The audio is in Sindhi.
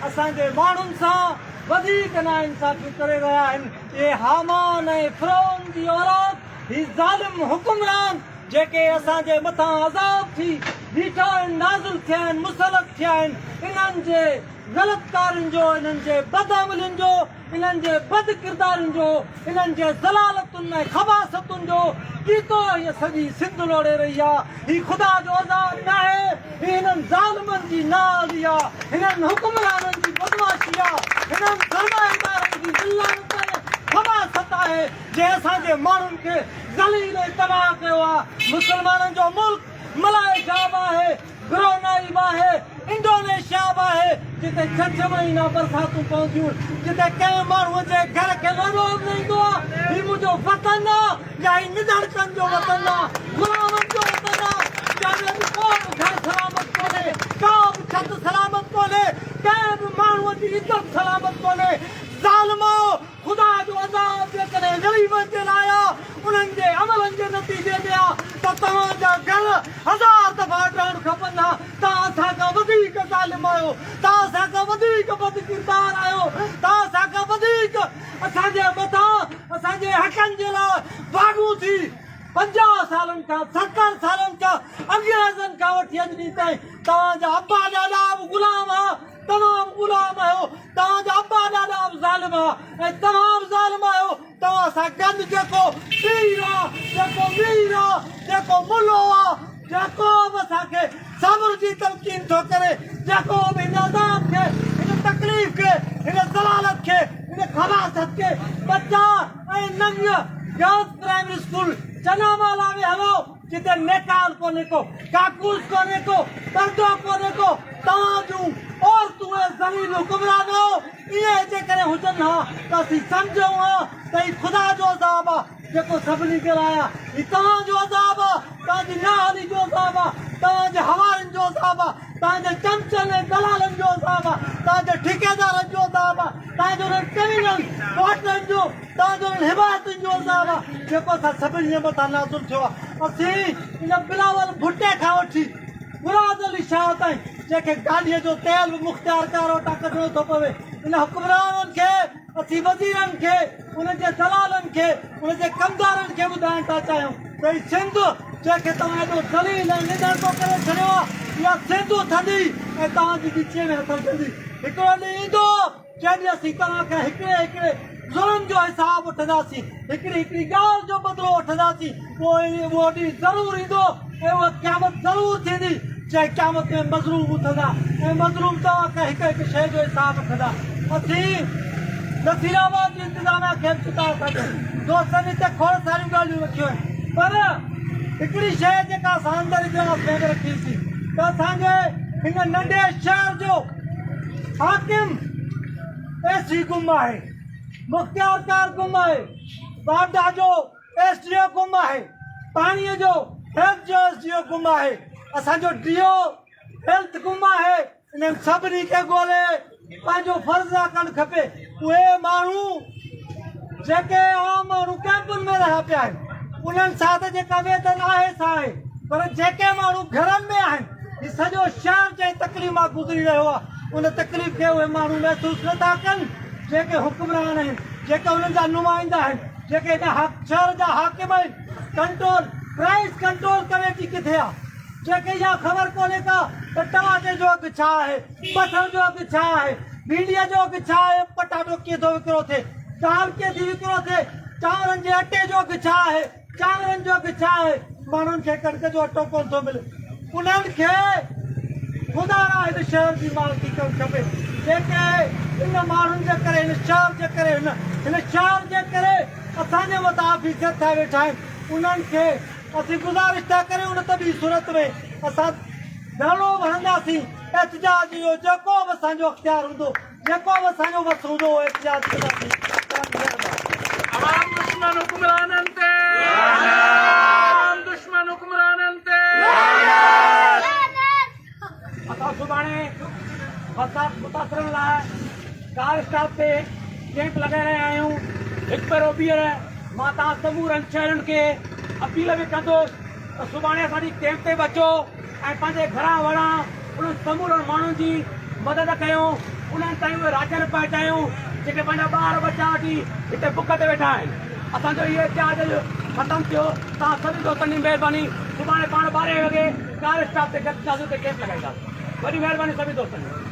اسان جي ماڻهن سان وڌيڪ ناانصافيون ڪري رهيا آهن. اهي هامان ۽ فرعون جي اولاد، هي ظالم حڪمران جيڪي اسان جي مٿان عذاب ٿي بيٺا آهن، نازل ٿيا آهن، مسلط ٿيا آهن، انهن جي غلط ڪارين جو، انهن جي بدعملين جو، انهن جي بد ڪردارين جو، انهن جي ذلالتن ۽ خباثتن جو ڳيتو هيء سڄي سنڌ لوڙي رهي آ. هي خدا جو عذاب ناهي، هي هنن ظالمن جي نااهلي آ، هنن حڪمرانن جي بدمعاشي آ، هنن سرمائيدارن جي ذلالت ۽ خباثت آهي، جنهن اسان جي ماڻهن کي ذليل ۽ تباهه ڪيو آ. مسلمانن جو ملڪ ملائيشيا به آهي، برونائي به آهي، انڊونيشيا به آهي، جتي ڇهه ڇهه مهينا برساتون پونديون، جتي ڪنهن ماڻهوء جي گهر کي لوڏو به نه ايندو آ. هي منهنجو وطن آ يا هي نڌڻڪن جو وطن آ، غلامن جو وطن آ، جنهن ۾ اڄ ڪو به گهر سلامت ڪونهي، ڪا به ڇت سلامت ڪونهي، ڪنهن به ماڻهوء جي عزت سلامت ڪونهي. ظالمؤ! خدا جو عذاب جيڪڏهن غريبن جي لاء آ، انهن جي عملن جي نتيجي ۾ آ ته توهان جا گهر هزار دفعا ڊهڻ کپن ها. توهان اسان کان وڌيڪ ظالم آهيو، توهان اسان کان وڌيڪ بد ڪردار آهيو، توهان اسان کان وڌيڪ اسان جي مٿان اسان جي حقن جي لاء واڳون ٿي 50 سالن کان 70 سالن کان انگريزن کان وٺي اڄ ڏينهن تائين توهان جا ابا ڏاڏا به غلام ها، توهان به غلام آهيو، توهان جا ابا ڏاڏا به ظالم ها ۽ توهان به ظالم آهيو، توهان سان گڏ جيڪو پير آ، جيڪو مير آ، جيڪو ملو آ، جيڪو به اسان کي صبر جي تلقين ٿو ڪري، جيڪو به هن عذاب کي، هن تڪليف کي، هن ذلالت کي، هن خباثت کي ٻچا ۽ ننگ گرلز پرائمري اسڪول چنامالا ۾ هلو، جتي نيڪال ڪونهي ڪو، ڪاڪوس ڪونهي ڪو، پردو ڪونهي ڪو، توهان جون عورتون اهي ذليل حڪمرانو ائين جيڪڏهن هجن ها ته اسين سمجهون ها ته هي خدا جو عذاب آ جيڪو سڀني جي لاء آ، هي توهان جو عذاب آ، توهان جي نااهلي جو عذاب آ، توهان جي حوارين جو عذاب آ، توهان جي چمچن ۽ دلالن جو عذاب آ، توهان جي ٺيڪيدارن جو عذاب آ، توهان جي انهن ڪمينن پارٽنرن جو، توهان جي انهن حمايتين جو عذاب آ جيڪو اسان سڀني جي مٿان نازل ٿيو آ. اسين ان بلاول ڀٽي کان وٺي مراد علي شاهه تائين جنهن کي گاڏيء جو تيل به مختيارڪار وٽان ڪڍڻو ٿو پوي، ان حڪمرانن کي، اسين وزيرن کي، انهن جي دلالن کي، انهن جي ڪمدارن کي ٻڌائڻ ٿا چاهيون ته هي سنڌ جنهن کي توهان ايڏو ذليل ۽ نڌڻڪو ڪري ڇڏيو آ، اها سنڌ اٿندي ۽ توهان جي ڳچيء ۾ هٿ وجهندي. هڪڙو ڏينهن ايندو. جنهن ڏينهن اسين توهان کان هڪڙي هڪڙي ظلم جو حساب وٺنداسين، هڪڙي هڪڙي ڳالهه جو بدلو وٺنداسين، پوء اهو ڏينهن ضرور ايندو ۽ اها قيامت ضرور ٿيندي، جنهن قيامت ۾ مظلوم اٿندا ۽ مظلوم توهان کان هڪ هڪ شيء جو حساب وٺندا. اسين نصير آباد جي انتظاميا کي به چتاء ٿا ڏيون. دوستن هتي کوڙ ساريون ڳالهيون رکيون آهن پر هڪڙي شيء جيڪا اسان اندر اجلاس ۾ به رکي سين ته اسان جي هن ننڍي شهر جو حاڪم اي سي گم آهي، مختيارڪار گم آهي، واپڊا جو ايس ڊي او گم آهي، پاڻي جو هيلٿ جو ايس ڊي او گم آهي، اسان جو ڊي او هيلٿ گم آهي، انهن سڀني کي ڳولي پنهنجو فرض ادا ڪرڻ کپي. اهي ماڻهو جيڪي عام ماڻهو ڪئمپن ۾ رهيا پيا آهن انهن سان ته جيڪا ويڌن آهي سا آهي پر جيڪي ماڻهو گهرن ۾ آهن هي سڄو شهر جنهن تڪليف مان گذري رهيو آهي ان تڪليف کي اهي ماڻهو محسوس نه ٿا ڪن جيڪي حڪمران آهن جيڪي انهن جا نمائندا آهن جيڪي هن شهر جا حاڪم آهن ڪنٽرول پرائس ڪنٽرول ڪميٽي ڪٿي آهي جنهن کي اها خبر ڪونهي ڪا ته ٽماٽي جو اگهه ڇا آهي، بصر جو اگهه ڇا آهي، ڀينڊيء جو اگهه ڇا آهي، پٽاٽو ڪيئن ٿو وڪرو ٿئي، دال ڪيئن ٿي وڪرو ٿئي، چانورن جي اٽي جو اگهه ڇا آهي، چانورن جو اگهه ڇا آهي، ماڻهن کي ڪڻڪ جو اٽو ڪونه ٿو ملي. انهن کي خدا را هن شهر جي مالڪي ڪرڻ کپي، جيڪي ان ماڻهن جي ڪري، هن شهر جي ڪري، هن شهر جي ڪري اسان جي مٿان آفيسر ٿيا ويٺا آهن، انهن کي اسين گذارش ٿا ڪريون نه ته ٻي صورت ۾ اسان ڌرڻو به هڻنداسين، احتجاج اهو جيڪو به اسان جو اختيار هوندو، جيڪو به اسان جو وس هوندو اهو احتجاج ڪنداسين. عوام دشمن حڪمرانن تي لعنت عوام دشمن حڪمرانن تي لعنت. اسان سڀاڻي برسات متاثرن لاء ڪار اسٽاپ تي ڪيمپ لڳائي رهيا آهيون، هڪ ڀيرو ٻيهر مان توهان سمورن شهرين کي اپيل به ڪندس ته سڀاڻي اسان جي ڪيمپ تي به اچو ۽ پنهنجي گهران وڙان انهن سمورن ماڻهن جي مدد ڪيو، انهن تائين اهي راشن پهچايون جيڪي پنهنجا ٻار ٻچا وٺي هتي بک تي ويٺا آهن. اسان جو هي احتجاج اڄ ختم ٿيو. توهان سڀني دوستن جي مهرباني. سڀاڻي پاڻ ٻارهين وڳي ڪار اسٽاپ تي گڏ ٿينداسين اتي ڪيمپ لڳائينداسين. وڏي مهرباني سڀني دوستن جي.